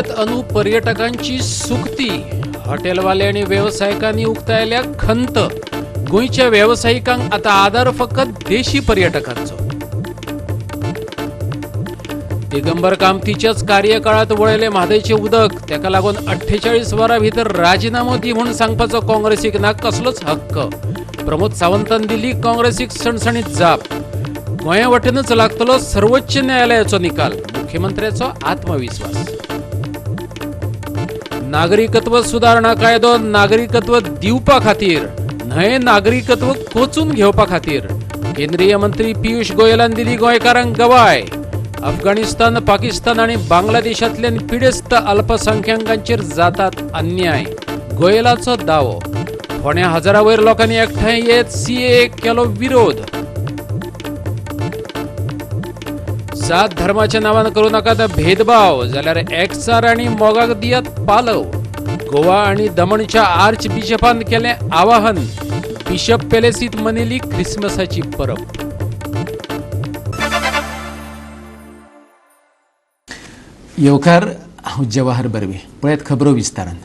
गोंयांत अंदू पर्यटकांची सुकती. हॉटेलवाले आनी वेवसायिकांनी उक्तायल्या खंत. गोंयच्या वेवसायिकांक आतां आदार फकत देशी पर्यटकांचो. दिगंबर कामतीच्याच कार्यकाळात वळयलें म्हादयचें उदक, ताका लागून 48 वरां भितर राजिनामो दी म्हूण सांगपाचो काँग्रेसीक ना कसलोच हक्क. प्रमोद सावंतान दिली काँग्रेसीक सणसणीत जाप. गोंया वटेनच लागतलो सर्वोच्च न्यायालयाचो निकाल, मुख्यमंत्र्याचो आत्मविस्वास. नागरिकत्व सुदारणा कायदो नागरिकत्व दिवपा खातीर न्हय, नागरिकत्व कोचून घेवपा खातीर. केंद्रीय मंत्री पियुष गोयलान दिली गोंयकारांक गवाय. अफगाणिस्तान, पाकिस्तान आनी बांगलादेशांतल्यान पिडेस्त अल्पसंख्याकांचेर जातात अन्याय, गोयलाचो दावो. फोंड्या हजारा वयर लोकांनी एकठांय येत सीएए केलो विरोध. जात धर्माच्या नावान करू नाकात भेदभाव, जाल्यार एकचार आनी मोगाक दियात पालव. गोवा आनी दमणच्या आर्च बिशपान केलें आवाहन. बिशप पॅलेसीत मनयली क्रिसमसाची परब. येवकार, हांव जवाहर बर्वे. पळयात खबरो विस्तारान.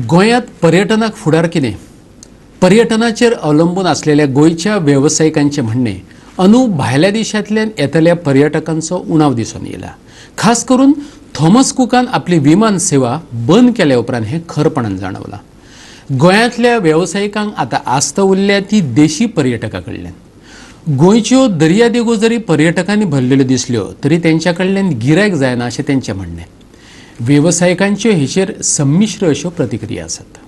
गोंयांत पर्यटनाक फुडार कितें? पर्यटनाचेर अवलंबून आसलेल्या गोंयच्या वेवसायिकांचें म्हणणें, अंदू भायल्या देशांतल्यान येतल्या पर्यटकांचो उणाव दिसून येयला. खास करून थॉमस कुकान आपली विमान सेवा बंद केल्या उपरांत हें खरपणान जाणवलां. गोंयांतल्या वेवसायिकांक आतां आस्त उरल्या ती देशी पर्यटकां कडल्यान. गोंयच्यो दर्यादेगो जरी पर्यटकांनी भरलेल्यो दिसल्यो तरी तेंच्या कडल्यान गिरायक जायना अशें तेंचें म्हणणें. वेवसायिकांच्यो हेचेर संमिश्र अश्यो प्रतिक्रिया आसात.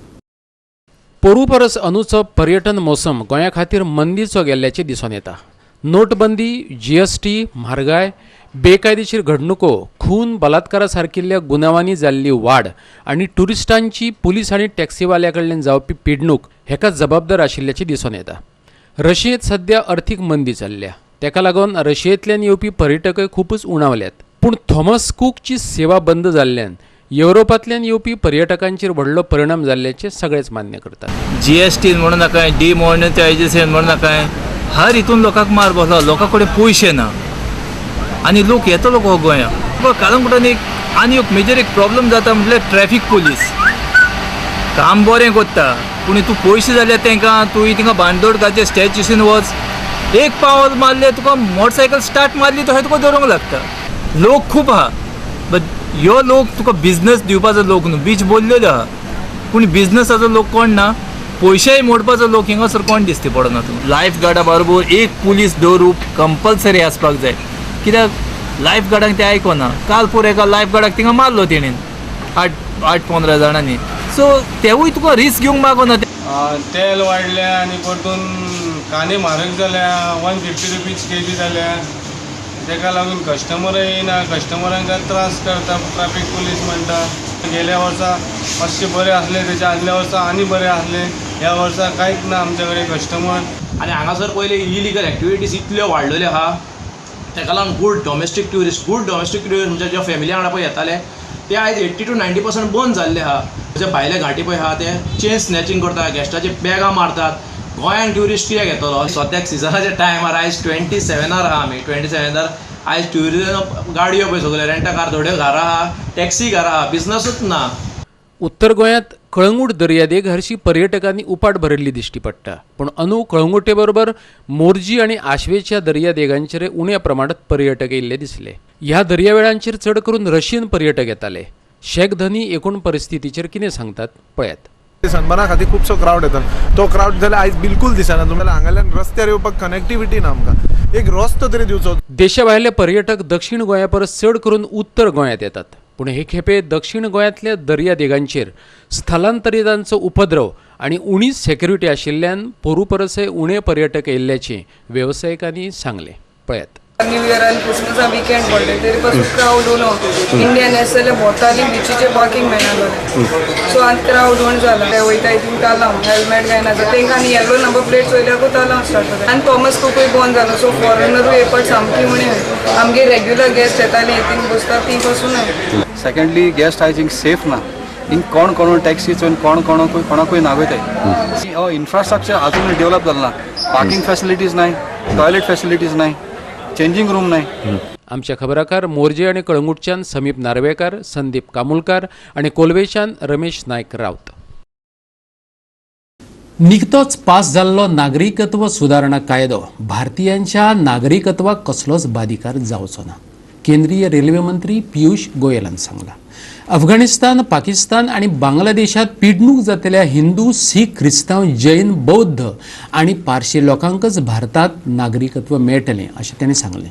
पोरू परस अंदूचो पर्यटन मोसम गोंया खातीर मंदीचो गेल्ल्याचें दिसून येता. नोटबंदी, जीएसटी, म्हारगाय, बेकायदेशीर घडणुको, खून, बलात्कारा सारकिल्ल्या गुन्यांवांनी जाल्ली वाड आनी ट्युरिस्टांची पुलीस आनी टॅक्सीवाल्या कडल्यान जावपी पिडणूक हेका जबाबदार आशिल्ल्याचें दिसून येता. रशियेंत सद्या अर्थीक मंदी चल्ल्या, ताका लागून रशियेंतल्यान येवपी पर्यटकय खुबूच उणावल्यात. पूण थॉमस कुकची सेवा बंद जाल्ल्यान युरोपांतल्यान येवपी पर्यटकांचेर व्हडलो परिणाम जाल्ल्याचें सगळेच मान्य करतात. जीएसटी म्हणून नाकाय, डिमॉनिटायजेशन म्हणून नाकाय, हर हितून लोकांक मार बसलो. लोकां कडेन पयशे ना आनी लोक येतलो हो गोंया. कालंगुटान एक आनी एक मेजर एक प्रॉब्लम जाता म्हटल्यार ट्रॅफीक पोलीस काम बरें करता, पूण तूं पयशे जाल्यार तांकां तूं थिंगा बांदोड घालचे स्टॅच्यून वच, एक पावल मारलें तुका मोटरसायकल स्टार्ट मारली तशें तुका धरूंक लागता. लोक खूब आहा, बट ह्यो लोक तुका बिजनस दिवपाचो लोक न्हू. बीच बोल्लेलो आहा पूण बिजनसाचो लोक कोण ना, पयशेय मोडपाचो लोक हिंगासर कोण दिसती पडना. तूं लायफ गार्डा बरोबर एक पुलीस दवरूप कंपल्सरी आसपाक जाय, कित्याक लायफ गार्डांक ते आयकना. काल पोर एका लायफ गार्डाक थिंगा मारलो तेणेन 8-8-15 जाणांनी. सो तेवूय तुका रिस्क घेवंक मागना. तेल वाडल्या आनी परतून कांदे म्हारग जाल्या, 150 रुपीज केजी जाल्या. ताका लागून कस्टमरय येयना, कस्टमरांक त्रास करता ट्राफीक पुलीस म्हणटा. गेल्या वर्सा मातशे बरे आसले, तेच्या आदल्या वर्सा आनी बरे आसले, ह्या वर्सा कांयच ना आमच्या कडेन कस्टमर. आनी हांगासर पयलीं इलिगल एक्टिविटीज इतल्यो वाडलेल्यो आहा, ताका लागून good domestic tourist, good domestic tourist म्हणजे जे फॅमिली वांगडा पळय येताले ते आयज 80 to 90% बंद जाल्ले आहा. जे भायले घांटी पळय आहा ते चेन स्नॅचींग करता, गॅस्टाचे बॅगां मारतात. गोंयांत ट्युरिस्ट कित्याक येतलो? सद्याक सिजनाच्या टायमार आयज 27 आहा आमी, 27 आयज ट्युरिजम गाडयो पळय सगळ्यो रेंटा कार थोड्यो घरा आहा, टॅक्सी घरा आहा, बिजनसूच ना. उत्तर गोंयांत कळंगूट दर्यादेग हरशी पर्यटकांनी उपाट भरिल्ली दिश्टी पडटा, पूण अंदू कळंगुटे बरोबर मोरजी आनी आशवेच्या दर्यादेगांचेर उण्या प्रमाणात पर्यटक येयल्ले दिसले. ह्या दर्यावेळांचेर चड करून रशियन पर्यटक येताले. शेक धनी एकूण परिस्थितीचेर कितें सांगतात पळयात. सनबर्ना खातीर खुबसो क्रावड येता, तो क्रावड जाल्यार आयज बिलकूल दिसना. तुमी हांगाल्यान रस्त्यार येवपाक कनेक्टिविटी ना, आमकां एक रस्तो तरी दिवचो. देशा भायले पर्यटक दक्षिण गोंया परस चड करून उत्तर गोंयांत येतात, पूण हे खेपे दक्षिण गोंयांतल्या दर्यादेगांचेर स्थलांतरितांचो उपद्रव आनी उणी सेक्युरिटी आशिल्ल्यान पोरू परसय उणे पर्यटक येयल्ल्याचें वेवसायिकांनी सांगलें. पळयात. न्यू इयर आनी क्रिसमसा विकेंड पडले तरी पासून क्रावड उणो. इंडियन आसा जाल्यार भोंवताली, बिचीचे पार्किंग मेळनासलें, सो आतां क्रावड उणो जाला. ते वयता हितून तालांव, हेल्मेट घायना, तांकां आनी येल्लो नंबर प्लेट चोयल्याकूच तालांव स्टार्ट जाता. आनी थॉमस कुकूय बंद जालो, सो फॉरेनरूय येवपाक सामकी उणें. आमगे रेग्युलर गेस्ट येताले, हितून बसता ती पासून ना. सेकंडली, गेस्ट आयज हिंग सेफ ना. हिंग कोण कोण टॅक्सी चोवन कोण कोणाकूय कोणाकूय नागयताय. हो इन्फ्रास्ट्रक्चर अजून डेव्हलप जालें ना. पार्किंग फॅसिलिटीज नाय, टॉयलेट फॅसिलिटीज नाय, चेंजींग रूम नाय. आमच्या खबराकार मोरजे आनी कळंगूटच्यान समीप नार्वेकार, संदीप कामुलकार आनी कोलवेच्यान रमेश नायक रावत. निकतोच पास जाल्लो नागरिकत्व सुदारणा कायदो भारतीयांच्या नागरिकत्वाक कसलोच बादिकार जावचो ना, केंद्रीय रेल्वे मंत्री पियुष गोयलान सांगला. अफगाणिस्तान, पाकिस्तान आनी बांगलादेशात पिडणूक जातल्या हिंदू, सीख, क्रिस्तांव, जैन, बौद्ध आनी पारशी लोकांकच भारतात नागरिकत्व मेळटलें अशें ताणें सांगलें.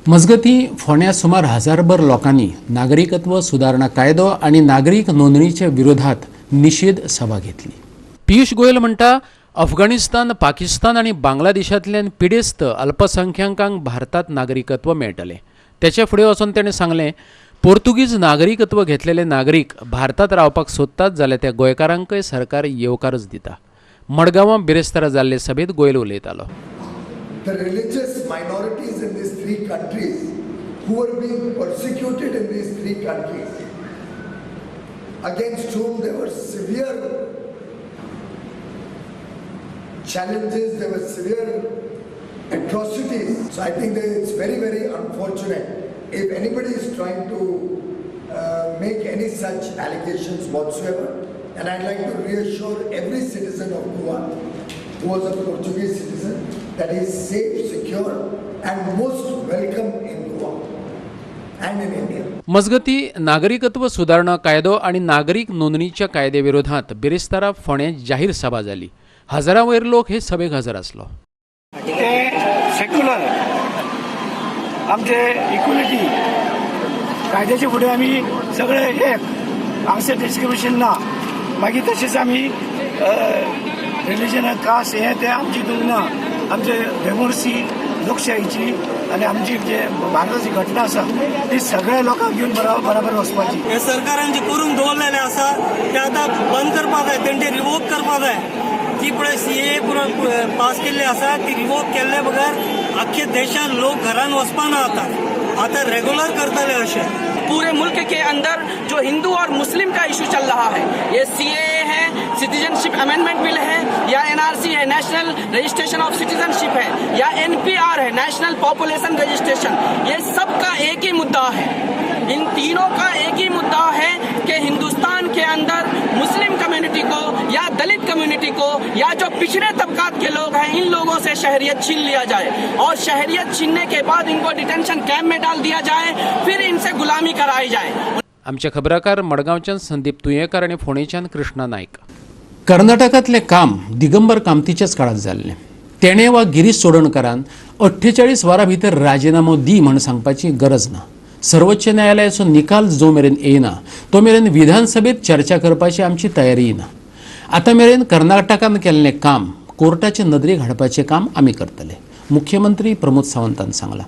मजगतीं, फोंड्या सुमार हजारभर लोकांनी नागरिकत्व सुदारणा कायदो आनी नागरीक नोंदणीच्या विरोधात निशेध सभा घेतली. पियुष गोयल म्हणटा, अफगाणिस्तान, पाकिस्तान आनी बांगलादेशांतल्यान पिडेस्त अल्पसंख्याकांक भारतात नागरिकत्व मेळटलें. तेच्या फुडें वचून ताणें सांगलें, पोर्तुगीज नागरिकत्व घेतलेले नागरीक भारतात रावपाक सोदतात जाल्यार त्या गोंयकारांकय सरकार येवकारच दिता. मडगांवां बिरेस्तारा जाल्ले सभेंत गोयल उलयतालो. The religious minorities in these three countries who were being persecuted in these three countries, against whom there were severe challenges, there were severe atrocities. So I think that it's very, very unfortunate if anybody is trying to make any such allegations whatsoever. And I'd like to reassure every citizen of Goa who was a Portuguese citizen that he is safe, secure, and most welcome in Goa and in India. मजगती, नागरिकत्व सुदारणा कायदो आनी नागरीक नोंदणीच्या कायद्या विरोधात बिरेस्तारा फोंड्यां जाहीर सभा जाली. हजारां वयर लोक हे सभेक हजर आसलो. ते सेक्युलर, आमचे इक्वलिटी, कायद्याच्या फुडें आमी सगळे एक, हांगसर डिस्क्रिमिनेशन ना. मागीर तशेंच आमी रिलिजन, कास्ट हें तें आमचे हितूंक ना. आमचे डेमोक्रेसी, लोकशाहीची आनी आमची जे भारताची घटना आसा ती सगळ्या लोकांक घेवन बराबर बराबर वचपाची. हे सरकारान जे करून दवरलेलें आसा ते आतां बंद करपा जाय, तेंचे रिवोक करपा जाय. ती पळय सीएए पास केल्ली आसा, ती रिवोक केल्ले बगर आख्खे देशान लोक घरान वचपाना. आतां आतां रेगुलर करतले अशें. पूरे मुल्क के अंदर जो हिंदू और मुस्लिम का इशू चल रहा है, ये सीएए है, सिटीजनशिप अमेंडमेंट बिल है या एनआरसी है, नेशनल रजिस्ट्रेशन ऑफ सिटीजनशिप है, या एनपीआर है, नेशनल पॉपुलेशन रजिस्ट्रेशन, ये सब का एक ही मुद्दा है. इन तीनों का एक ही मुद्दा है कि हिंदुस्तान के अंदर मुस्लिम कम्युनिटी को या दलित कम्युनिटी को या जो पिछड़े तबकात के लोग हैं, इन लोगों से शहरियत छीन लिया जाए और शहरियत छीनने के बाद इनको डिटेंशन कैंप में डाल दिया जाए, फिर इनसे गुलामी कराई जाए. आमचे खबराकार मडगांवच्यान संदीप तुयेंकार आनी फोंडेच्यान कृष्णा नायक. कर्नाटकांतलें काम दिगंबर कामतीच्याच काळात जाल्लें. तेणें वा गिरीश चोडणकारान 48 वरां भितर राजिनामो दी म्हण सांगपाची गरज ना. सर्वोच्च न्यायालयाचो निकाल जो मेरेन येयना तो मेरेन विधानसभेत चर्चा करपाची आमची तयारी ना. आतां मेरेन कर्नाटकान केल्लें काम कोर्टाचे नदरेक हाडपाचें काम आमी करतले, मुख्यमंत्री प्रमोद सावंतान सांगलां.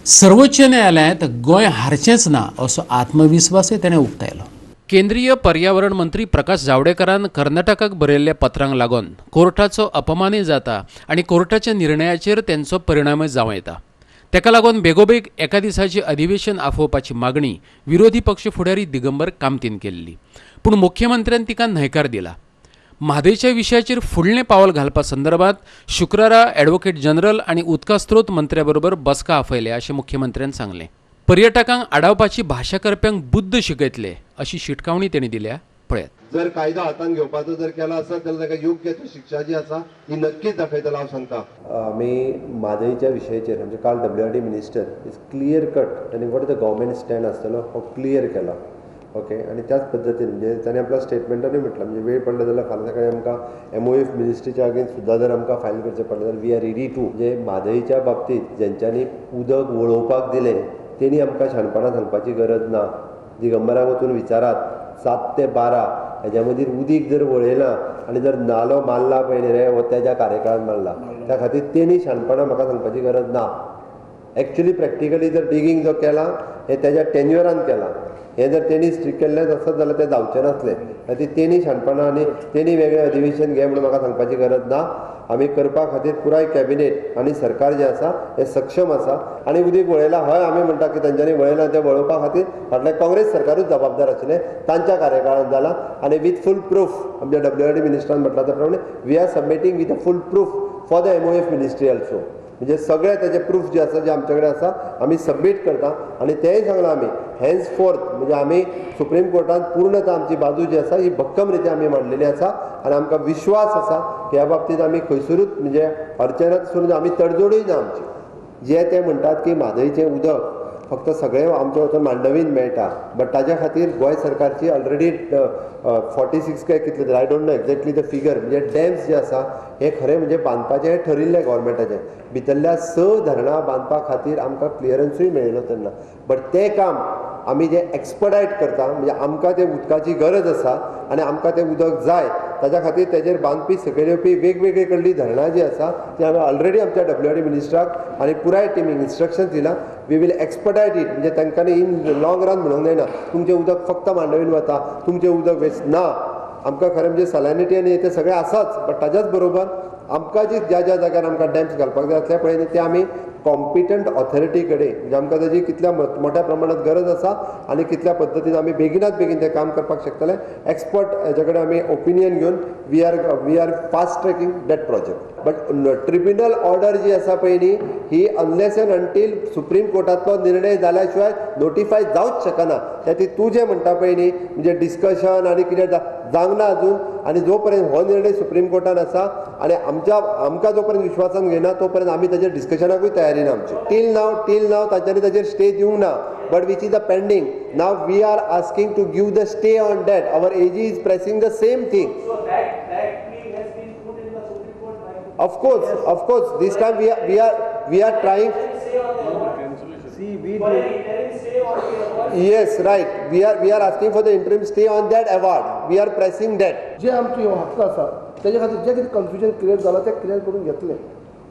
सर्वोच्च न्यायालयांत गोंय हारचेंच ना असो आत्मविस्वासय ताणें उक्तायलो. केंद्रीय पर्यावरण मंत्री प्रकाश जावडेकरान कर्नाटकाक बरयल्ल्या पत्रांक लागून कोर्टाचो अपमानय जाता आनी कोर्टाच्या निर्णयाचेर तेंचो परिणामय जावं येता. ताका लागून बेगोबेग एका दिसाचें अधिवेशन आफोवपाची मागणी विरोधी पक्ष फुडारी दिगंबर कामतीन केल्ली, पूण मुख्यमंत्र्यान तिका न्हयकार दिला. म्हादयच्या विशयाचेर फुडलें पावल घालपा संदर्भात शुक्रारा ॲडव्होकेट जनरल आनी उदका स्त्रोत मंत्र्या बरोबर बसका आपयल्या अशें मुख्यमंत्र्यान सांगलें. पर्यटकांक आडावपाची भाशा करप्यांक बुद्द शिकयतले अशी शिटकावणी तांणी दिल्या. पळयात. जर कायदो हातान घेवपाचो जर केला आसत जाल्यार ताका योग्य ती शिक्षा जी आसा ही नक्कीच दाखयतलो हांव सांगता. आमी म्हादयच्या विशयाचेर म्हणजे काल WRD minister is clear cut आनी what the government stand आसतलो हो क्लियर केला, ओके. आनी त्याच पद्दतीन म्हणजे ताणें आपल्या स्टेटमेंटानूय म्हटलां, म्हणजे वेळ पडलो जाल्यार फाल्यां सकाळीं आमकां एमओएफ मिनिस्ट्रीच्या अगेन्स्ट सुद्दां जर आमकां फायल करचें पडलें जाल्यार we are ready to. म्हणजे म्हादयच्या बाबतींत जेंच्यांनी उदक वळोवपाक दिलें तेणी आमकां शाणपणां सांगपाची गरज ना. दिगंबराक वचून विचारात, 7 ते 12 हेज्या मदीं उदीक जर वळयलां आनी जर नालो मारला पळय न्ही रे, हो तेज्या कार्यकाळान मारला. त्या खातीर तेणी शाणपणां म्हाका सांगपाची गरज ना. एक्चुली प्रॅक्टिकली जर डिगींग जो केलां हें तेज्या टेन्युअरान केलां. हें जर तेणी स्ट्रीक केल्लें आसत जाल्यार तें जावचें नासलें. खातीर तेणी शाणपणां आनी तेणी वेगळें अधिवेशन घे म्हणून म्हाका सांगपाची गरज ना. आमी करपा खातीर पुराय कॅबिनेट आनी सरकार जें आसा हें सक्षम आसा. आनी उदीक वळयलां, हय, आमी म्हणटा की तेंच्यांनी वळयलां, तें वळोवपा खातीर फाटलें काँग्रेस सरकारूच जबाबदार आशिल्लें, तांच्या कार्यकाळांत जालां. आनी विथ फूल प्रूफ, आमच्या डब्ल्यू आर डी मिनिस्टरान म्हटलां त्या प्रमाणे, we are submitting with a full proof for the MOF ministry also. म्हणजे सगळे ताजे प्रूफ जे आसा जे आमचे कडेन आसा आमी सबमीट करता आनी तेंय सांगलां आमी हेन्स फोर्थ म्हणजे आमी सुप्रीम कोर्टान पूर्णता आमची बाजू जी आसा ही भक्कम रित्या आमी मांडलेली आसा आनी आमकां विश्वास आसा की ह्या बाबतींत आमी खंयसरूच म्हणजे अडचणात सोडून आमी तडजोडूय ना आमची. जे ते म्हणटात की म्हादयचें उदक फक्त सगळें आमच्या वचून मांडवीन मेळटा, बट ताज्या खातीर गोंय सरकारची ऑलरेडी 46 काय कितले तरी I don't know exactly the figure म्हणजे डॅम्स जे आसा हे खरें म्हणजे बांदपाचें हें ठरिल्लें गोवोरमेंटाचें. भितरल्या 6 धरणां बांदपा खातीर आमकां क्लियरन्सूय मेळिल्लो तेन्ना, बट तें काम आमी जें एक्सपडायट करता म्हणजे आमकां तें उदकाची गरज आसा आनी आमकां तें उदक जाय ताज्या खातीर तेजेर बांदपी सकयल येवपी वेगवेगळे कडली धरणां जीं आसा ती आमी ऑलरेडी आमच्या WRD मिनिस्टराक आनी पुराय टिमीक इन्स्ट्रक्शन दिलां. We will expedite it. म्हणजे तांकां इन लॉंग रन म्हणूंक जायना तुमचें उदक फक्त मांडवीन वता, तुमचें उदक वेस्ट ना. आमकां खरें म्हणजे सॅलिनिटी आनी तें सगळें आसाच, बट ताज्याच बरोबर आमकां जी ज्या ज्या जाग्यार आमकां डॅम्स घालपाक जाय आसले पळय न्ही ते आमी कॉम्पिटंट ऑथॉरिटी कडेन म्हणजे आमकां ताजी कितल्या मोठ्या प्रमाणात गरज आसा आनी कितल्या पद्दतीन आमी बेगिनात बेगीन तें काम करपाक शकतले एक्सपर्ट हेजे कडेन आमी ओपिनियन घेवन we are fast tracking that project. But tribunal order जी आसा पळय न्ही ही अनलेस एंड अंटील सुप्रीम कोर्टांतलो निर्णय जाल्या शिवाय नोटिफाय जावंच शकना. त्या खातीर तूं जें म्हणटा पळय न्ही म्हणजे डिस्कशन आनी कितें जावंक ना अजून आनी जो पर्यंत हो निर्णय सुप्रीम कोर्टान आसा आनी आमकां जो पर्यंत विश्वासान घेयना तो पर्यंत आमी ताजेर डिस्कशनाकूय तयारी ना आमची. टील नाव तांच्यांनी ताजेर स्टे दिवंक ना, but which is a pending. Now we are asking to give the stay on that. Our AG is pressing the same thing. Of course this time we are trying. Yes, right. We are asking for the interim stay on that award. We are pressing that. जे आमचे हो हक्क आसा तेजे खातीर जे कितें confusion create जाला तें clear करून घेतलें.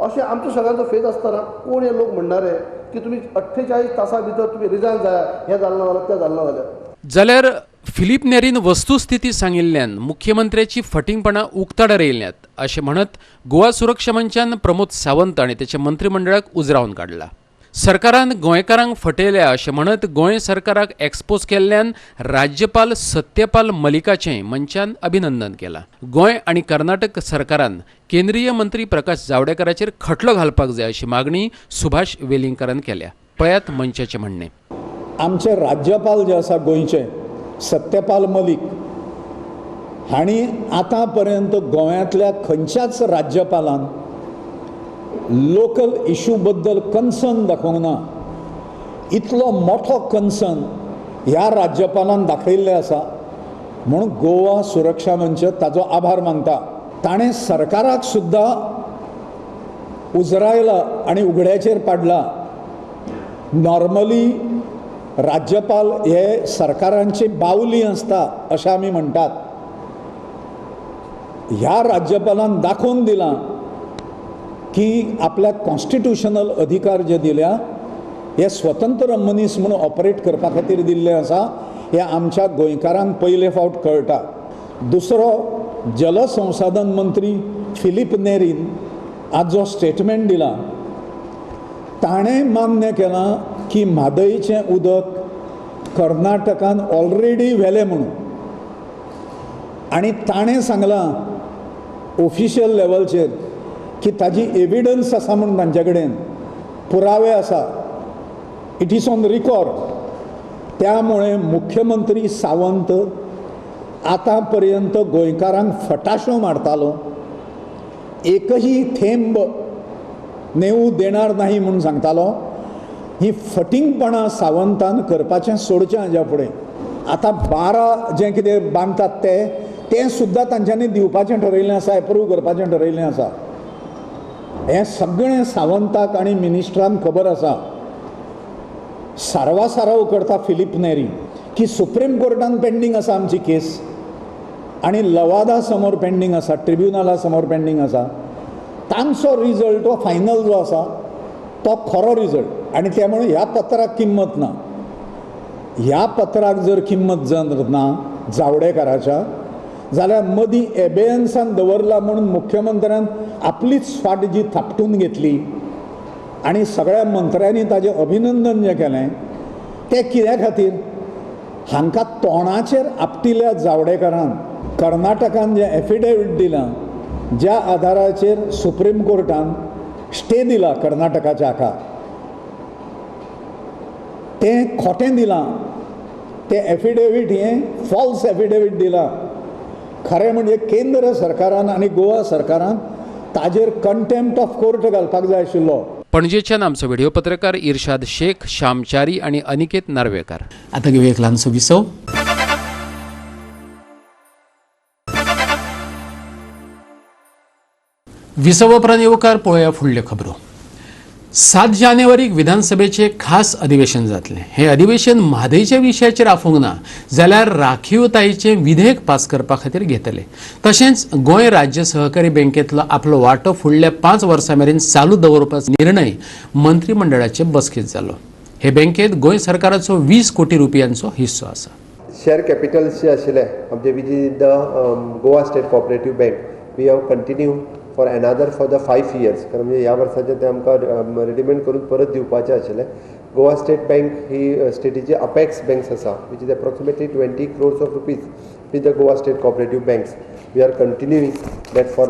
अशें आमचो सगळ्यांचो फेज आसतना कोण हे लोक म्हणणारे की तुमी 48 तासां भितर तुमी रिजायन जाया, हें जालें ना जाल्यार तें जालें ना जाल्यार. जाल्यार फिलीप नेरीन वस्तुस्थिती सांगिल्ल्यान मुख्यमंत्र्याची फटिंगपणां उक्ताडार येयल्यांत अशें म्हणत गोवा सुरक्षा मंचान प्रमोद सावंत आनी तेच्या मंत्रिमंडळाक उजरावन काडला. सरकारान गोंयकारांक फटयल्या अशें म्हणत गोंय सरकाराक एक्सपोज केल्ल्यान राज्यपाल सत्यपाल मलिकाचें मंचान अभिनंदन केलां. गोंय आनी कर्नाटक सरकारान केंद्रीय मंत्री प्रकाश जावडेकराचेर खटलो घालपाक जाय अशी मागणी सुभाष वेलिंगकारान केल्या. पळयात मंचाचें म्हणणें. आमचे राज्यपाल जे आसा गोंयचे सत्यपाल मलिक हांणी आतां पर्यंत गोंयांतल्या खंयच्याच राज्यपालान लोकल इशू बद्दल कन्सर्न दाखोवंक ना. इतलो मोठो कन्सर्न ह्या राज्यपालान दाखयिल्लें आसा म्हणून गोवा सुरक्षा मंच ताजो आभार मानता. ताणें सरकाराक सुद्दां उजरायला आनी उगड्याचेर पाडला. नॉर्मली राज्यपाल हे सरकारांची बावली आसता अशें आमी म्हणटात. ह्या राज्यपालान दाखोवन दिलां की आपल्याक कॉन्स्टिट्युशनल अधिकार जे दिल्या हे स्वतंत्र मनीस म्हणून ऑपरेट करपा खातीर दिल्ले आसा हे आमच्या गोंयकारांक पयले फावट कळटा. दुसरो जलसंसाधन मंत्री फिलीप नेरीन आज जो स्टेटमेंट दिला ताणें मान्य केलां की म्हादयचें उदक कर्नाटकान ऑलरेडी व्हेलें म्हणून आनी ताणें सांगलां ऑफिशियल लेवलचेर की ताजी एविडन्स आसा म्हणून तांचे कडेन पुरावे आसा, it is on record. त्यामुळे मुख्यमंत्री सावंत आतां पर्यंत गोंयकारांक फटाशो मारतालो, एकही थेंब नेऊ देणार नाही म्हणून सांगतालो. ही फटिंगपणां सावंतान करपाचें सोडचें हाज्या फुडें. आतां 12 जें कितें बांदतात तें सुद्दां तांच्यांनी दिवपाचें ठरयिल्लें आसा, एप्रूव करपाचें ठरयिल्लें आसा. हें सगळें सावंताक आनी मिनिस्ट्रांक खबर आसा. सारवासारव करता फिलीप नेरी की सुप्रीम कोर्टान पेंडींग आसा आमची केस आनी लवादा समोर पेंडींग आसा, ट्रिब्युनला समोर पेंडींग आसा. तांचो रिजल्ट हो फायनल जो आसा तो खरो रिजल्ट आनी त्यामुळे ह्या पत्राक किंमत ना. ह्या पत्राक जर किंमत जर ना जावडेकराच्या जाल्यार मदीं एबेयन्सान दवरला म्हणून मुख्यमंत्र्यान आपलीच फाट जी थापटून घेतली आनी सगळ्या मंत्र्यांनी ताजें अभिनंदन जें केलें तें कित्या खातीर? हांकां तोंडाचेर आपटिल्या जावडेकरान कर्नाटकान जें एफिडेवीट दिलां ज्या आदाराचेर सुप्रीम कोर्टान स्टे दिला कर्नाटकाच्या हाका, तें खोटें दिलां, तें एफिडेवीट हें फॉल्स एफिडेवीट दिलां. खरें म्हणजे केंद्र सरकारान आनी गोवा सरकारान ताजेर कंटेम्प्ट ऑफ कोर्ट घालपाक जाय आशिल्लो. पणजेच्यान आमचो व्हिडिओ पत्रकार इर्शाद शेख, श्यामचारी आनी अनिकेत नार्वेकार. आतां घेवया एक ल्हानसो विसव. विसव उपरांत येवकार पळोवया फुडल्यो खबरो. 7 जानेवारीक विधानसभेचें खास अधिवेशन जातलें. हें अधिवेशन म्हादयच्या विशयाचेर आफोवंक ना जाल्यार राखीवतायेचें विधेयक पास करपा खातीर घेतले. तशेंच गोंय राज्य सहकारी बँकेंतलो आपलो वांटो फुडल्या 5 वर्सां मेरेन चालू दवरपाचो निर्णय मंत्रीमंडळाचे बसकेंत जालो. हे बँकेंत गोंय सरकाराचो 20 कोटी रुपयांचो हिस्सो आसा. शेअर कॅपिटल्स जे आशिल्ले आमचे which is the Goa state cooperative bank, we have continue for another for the 5 years. कारण म्हणजे ह्या वर्साचें तें आमकां रेडिमेड करून परत दिवपाचें आशिल्लें. गोवा स्टेट बँक ही स्टेटीची अपेक्स बँक्स आसा, which is approximately 20 crores of rupees with the Goa state cooperative banks. We are continuing that for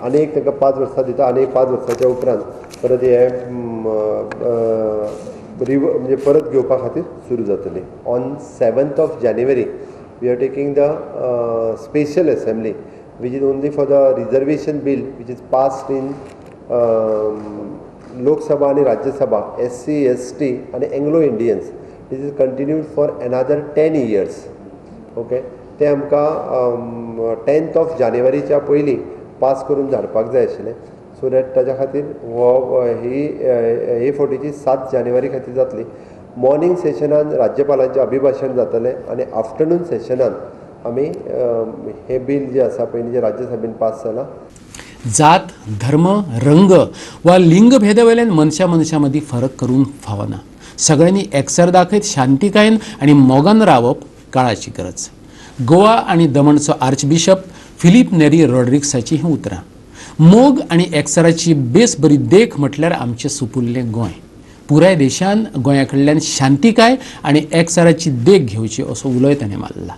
आनी एक तांकां 5 वर्सां दिता आनी 5 वर्साच्या उपरांत परत हे म्हणजे परत घेवपा खातीर सुरू जातली. On 7th of January we are taking the special assembly which is only for the reservation bill which is passed in Lok Sabha and Rajya Sabha, SC, ST and Anglo Indians. This is continued for another 10 years. Okay, ते आमकां 10th of January च्या पयलीं pass करून धाडपाक जाय आशिल्लें, so that ताच्या खातीर हो ही फोटीची 7 जानेवारी खातीर जातली. मॉर्निंग सेशनान राज्यपालांचें अभिभाशण जातलें आनी आफ्टरनून सेशनान आमी हे बिल जे आसा पयलीं जे राज्यसभेन पास जाला. जात, धर्म, रंग वा लिंगभेदा वयल्यान मनशा मनशा मदीं फरक करूंक फावना. सगळ्यांनी एकसर दाखयत शांतिकायेन आनी मोगान रावप काळाची गरज. गोवा आनी दमणचो आर्चबिशप फिलीप नेरी रॉड्रिक्साची हीं उतरां. मोग आनी एकसराची बेस बरी देख म्हटल्यार आमचें सुपुल्लें गोंय. पुराय देशान गोंया कडल्यान शांतिकाय आनी एकसराची देख घेवची असो उलोय ताणें मारला.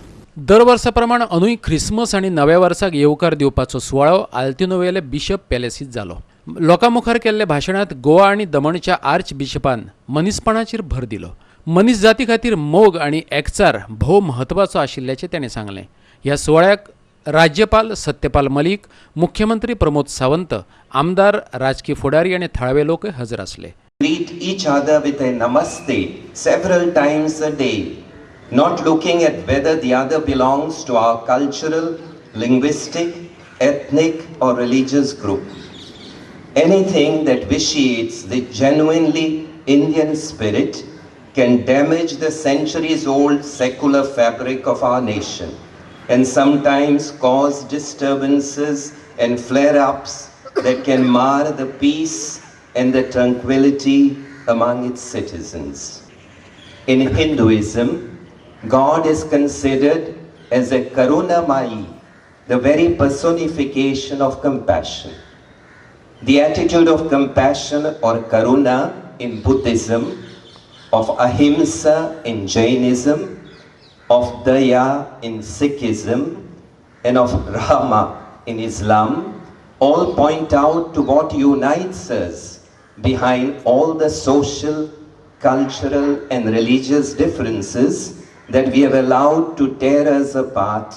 दर वर्सा प्रमाण अंदूय ख्रिसमस आनी नव्या वर्साक येवकार दिवपाचो सुवाळो आल्तिनोवेले बिशप पॅलेसीत जालो. लोकां मुखार केल्ल्या भाशणांत गोवा आनी दमणच्या आर्च बिशपान मनीसपणाचेर भर दिलो. मनीस जाती खातीर मोग आनी एकचार भोव म्हत्वाचो आशिल्ल्याचें ताणें सांगलें. ह्या सुवाळ्याक राज्यपाल सत्यपाल मलीक, मुख्यमंत्री प्रमोद सावंत, आमदार, राजकी फुडारी आनी थळावे लोकय हजर आसले. Greet each other with a namaste several times a day, not looking at whether the other belongs to our cultural, linguistic, ethnic or religious group. Anything that vitiates the genuinely Indian spirit can damage the centuries-old secular fabric of our nation and sometimes cause disturbances and flare-ups that can mar the peace and the tranquility among its citizens. In Hinduism, God is considered as a Karunamayi, the very personification of compassion. The attitude of compassion or karuna in Buddhism, of ahimsa in Jainism, of daya in Sikhism, and of Rahma in Islam, all point out to what unites us behind all the social, cultural, and religious differences that we have allowed to tear us apart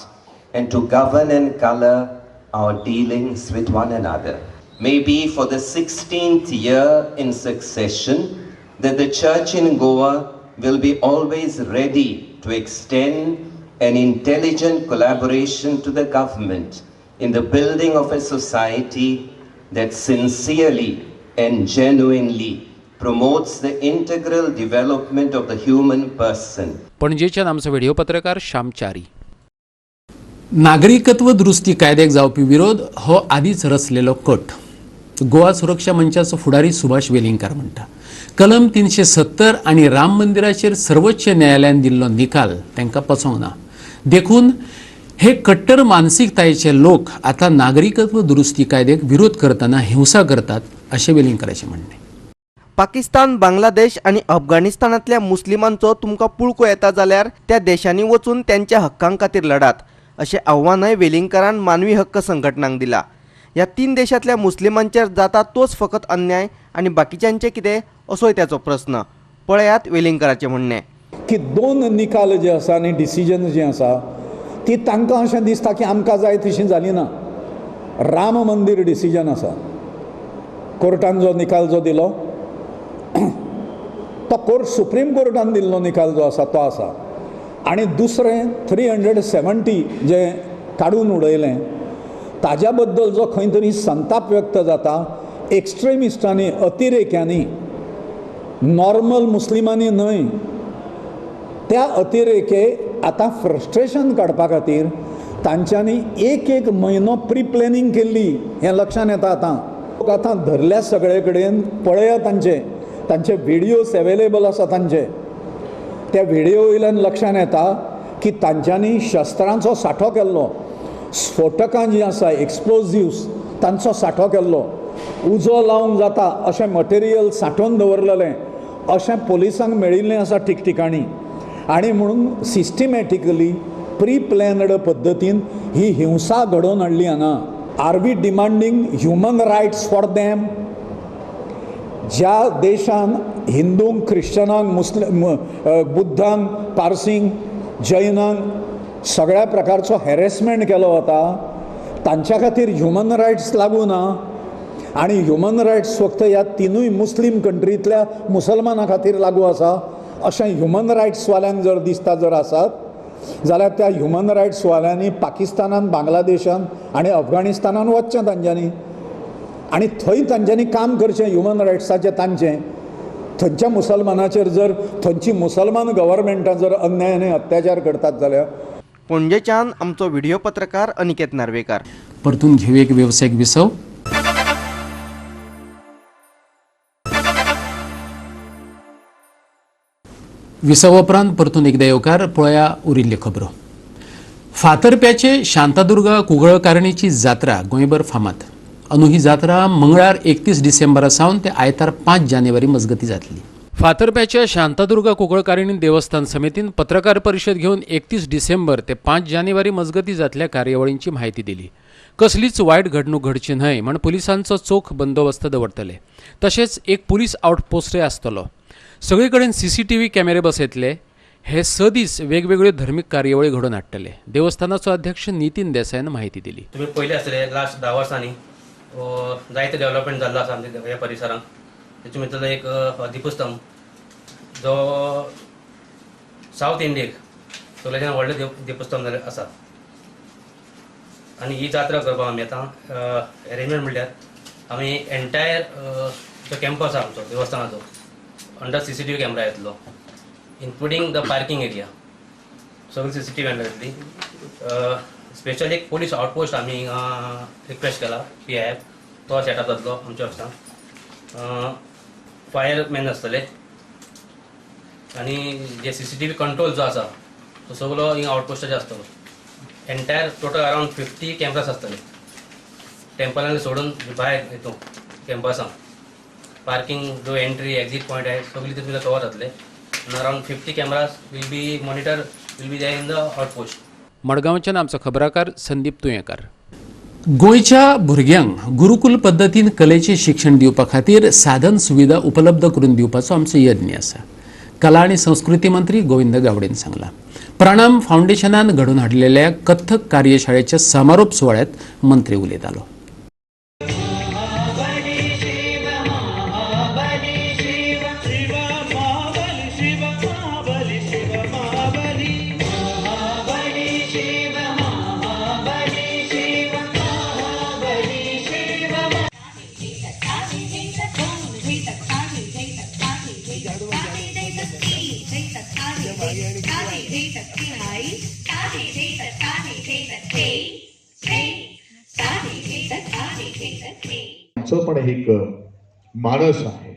and to govern and color our dealings with one another. Maybe for the 16th year in succession, that the church in Goa will be always ready to extend an intelligent collaboration to the government in the building of a society that sincerely and genuinely promotes the integral development of the human person. पणजेच्यान आमचो video पत्रकार श्यामचारी. नागरिकत्व दुरुस्ती कायद्याक जावपी विरोध हो आदींच रचलेलो कट, गोवा सुरक्षा मंचाचो फुडारी सुभाष वेलिंगकार म्हणटा. कलम 370 आनी राम मंदिराचेर सर्वोच्च न्यायालयान दिल्लो निकाल तांकां पचोंक ना, देखून हे कट्टर मानसिकतायेचे लोक आतां नागरिकत्व दुरुस्ती कायद्याक विरोध करतना हिंसा करतात अशें वेलिंगकाराचें म्हणणें. पाकिस्तान, बांगलादेश आनी अफगाणिस्तानांतल्या मुस्लिमांचो तुमकां पुळको येता जाल्यार त्या देशांनी वचून त्यांच्या हक्कां खातीर लढात अशें आव्हानय वेलिंगकारान मानवी हक्क संघटनांक दिला. ह्या तीन देशांतल्या मुस्लिमांचेर जाता तोच फकत अन्याय आनी बाकीच्यांचे कितें असोय त्याचो प्रस्न. पळयात वेलिंगकराचें म्हणणें की दोन निकाल जे आसा आनी डिसिजन जे आसा ती तांकां अशें दिसता की आमकां जाय तशी जाली ना. राम मंदीर डिसिजन आसा, कोर्टान जो निकाल जो दिलो तो कोर्ट सुप्रीम कोर्टान दिल्लो निकाल जो आसा तो आसा. आनी दुसरें 370 जें काडून उडयलें ताज्या बद्दल जो खंय तरी संताप व्यक्त जाता एक्स्ट्रिमिस्टांनी, अतिरेक्यांनी, नॉर्मल मुस्लिमांनी न्हय, त्या अतिरेके आतां फ्रस्ट्रेशन काडपा खातीर तांच्यांनी एक एक म्हयनो प्री प्लॅनिंग केल्ली हें लक्षांत येता. आतां आतां धरल्या सगळे कडेन पळया, तांचे तांचे व्हिडियोज एवेलेबल आसा तांचे, त्या व्हिडियो वयल्यान लक्षांत येता की तांच्यांनी शस्त्रांचो सांठो केल्लो, स्फोटकां जीं आसा एक्सप्लोजिव्स तांचो सांठो केल्लो, उजो लावंक जाता अशें मटेरियल सांठोवन दवरलेलें अशें पोलिसांक मेळिल्लें आसा ठिकठिकाणी. आनी म्हणून सिस्टमॅटिकली प्री प्लॅन्ड पद्दतीन ही हिंसा घडोवन हाडली हांगा. Are we demanding human rights for them? ज्या देशान हिंदूंक, ख्रिश्चनांक, मुस्लिम, बुद्धांक, पारसींक, जैनांक सगळ्या प्रकारचो हॅरेसमेंट केलो वता तांच्या खातीर ह्युमन रायट्स लागू ना आनी ह्युमन रायट्स फक्त ह्या तिनूय मुस्लीम कंट्रींतल्या मुसलमानां खातीर लागू आसा अशें ह्युमन रायट्सवाल्यांक जर दिसता जर आसात जाल्यार त्या ह्युमन रायट्सवाल्यांनी पाकिस्तानान, बांगलादेशान आनी अफगाणिस्तानान वचचें तांच्यांनी आनी थंय तांच्यांनी काम करचें ह्युमन रायट्साचें तांचें. थंयच्या मुसलमानाचेर जर थंयची मुसलमान गव्हर्मेंटां जर अन्याय आनी अत्याचार करतात जाल्यार. पणजेच्यान आमचो व्हिडिओ पत्रकार अनिकेत नार्वेकार. परतून घेऊ एक वेवसायीक विसव. विसव उपरांत परतून एकदा येवकार. पळया उरिल्ल्यो खबरो. फातर्प्याचे शांतादुर्गा कुंकळकारणीची जात्रा गोंयभर फामाद. अंदू ही जात्रा मंगळार 31 डिसेंबरा सावन ते आयतार 5 जानेवारी मजगती जातली. फातर्प्याच्या शांतादुर्गा कुंकळकारिणी देवस्थान समितीन पत्रकार परिशद घेवन 31 डिसेंबर ते 5 जानेवारी मजगती जातल्या कार्यावळींची म्हायती दिली. कसलीच वायट घडणूक घडची न्हय म्हण पुलिसांचो चोख बंदोबस्त दवरतले. तशेंच एक पुलीस आउटपोस्टय आसतलो. सगळे कडेन CCTV कॅमेरे बसयतले. हे 6 दीस वेगवेगळ्यो धर्मीक कार्यावळी घडोवन हाडटले. देवस्थानाचो अध्यक्ष नितीन देसायान म्हायती दिली. तुमी पयले आसले लास्ट 10 वर्सांनी जायते डेव्हलपमेंट जाल्लो आसा आमच्या ह्या परिसरांत. तेतून भितर एक दीपस्तंभ जो सावथ इंडियेक सगळ्याच्यान व्हडले दीपस्तंभ जाल्ले आसा. आनी ही जात्रा करपाक आमी आतां एरेंजमेंट म्हणल्यार आमी एन्टायर जो कॅम्पस आसा आमचो देवस्थानाचो अंडर CCTV camera येतलो, इन्क्लुडींग the parking area, सगळी CCTV under येतली. स्पेशली एक पोलीस आउटपोस्ट आमी रिक्वेस्ट केला PIF, तो सेटअप जातलो आमच्या ऑफिसान. फायरमॅन आसतले आनी जे CCTV control जो आसा तो सगळो हिंगा आउटपोस्टाचेर आसतलो. एन्टायर टोटल अरावंड 50 कॅमरास आसतले टेम्पलान सोडून भायर हितून कॅम्पसान. पार्किंग जो एंट्री एक्झिट पॉयंट आहे सगळी तितून कवर जातले. Around 50 cameras will be monitor will be there in the outpost. मडगांवच्यान आमचो खबराकार संदीप तुयेंकार. गोंयच्या भुरग्यांक गुरुकुल पद्दतीन कलेचें शिक्षण दिवपा खातीर साधन सुविधा उपलब्ध करून दिवपाचो आमचो यत्न आसा. कला आनी संस्कृती मंत्री गोविंद गावडेन सांगलां. प्राणाम फावंडेशनान घडोवन हाडलेल्या कथ्थक कार्यशाळेच्या समारोप सुवाळ्यांत मंत्री उलयतालो. आमचं पण एक मानस आहे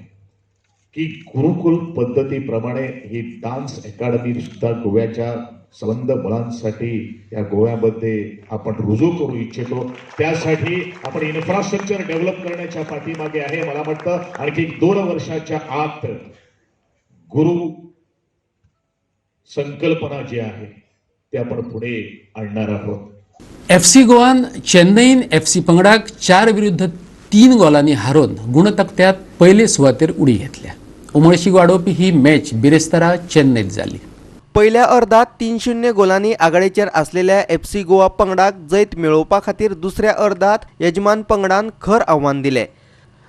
की गुरुकुल पद्धतीप्रमाणे ही डान्स अकॅडमी सुद्धा गोव्याच्या संबंध मुलांसाठी या गोव्यामध्ये आपण रुजू करू इच्छितो. त्यासाठी आपण इन्फ्रास्ट्रक्चर डेव्हलप करण्याच्या पाठीमागे आहे. मला वाटतं आणखी 2 वर्षाच्या आत गुरु संकल्पना जी आहे ते आपण पुढे आणणार आहोत. एफसी गोवान चेन्नईन एफसी पंगडाक 4-3 गोलांनी हारोवन गुणतकट्यांत पयले सुवातेर उडी घेतल्या. उमळशीक वाडोवपी ही मॅच बिरेस्तारा चेन्नईत जाली. पयल्या अर्दात 3-0 गोलांनी आघाडेचेर आसलेल्या एफसी गोवा पंगडाक जैत मेळोवपा खातीर दुसऱ्या अर्दात यजमान पंगडान खर आव्हान दिलें.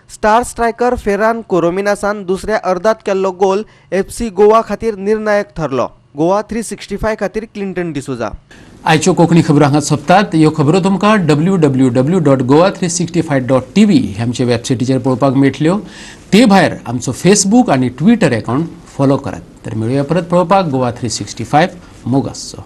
स्टार स्ट्रायकर फेरान कोरोमिनासान दुसऱ्या अर्दात केल्लो गोल एफसी गोवा खातीर निर्णायक ठरलो. गोवा 365 खातीर क्लिंटन डिसोजा. आयच्यो कोंकणी खबरो हांगा सोंपतात. ह्यो खबरो तुमकां www.goa365.tv ह्या आमच्या वेबसायटीचेर पळोवपाक मेळटल्यो. ते भायर आमचो फेसबूक आनी ट्विटर अकावंट फॉलो करात. तर मेळुया परत पळोवपाक गोवा 365. मोग आसचो.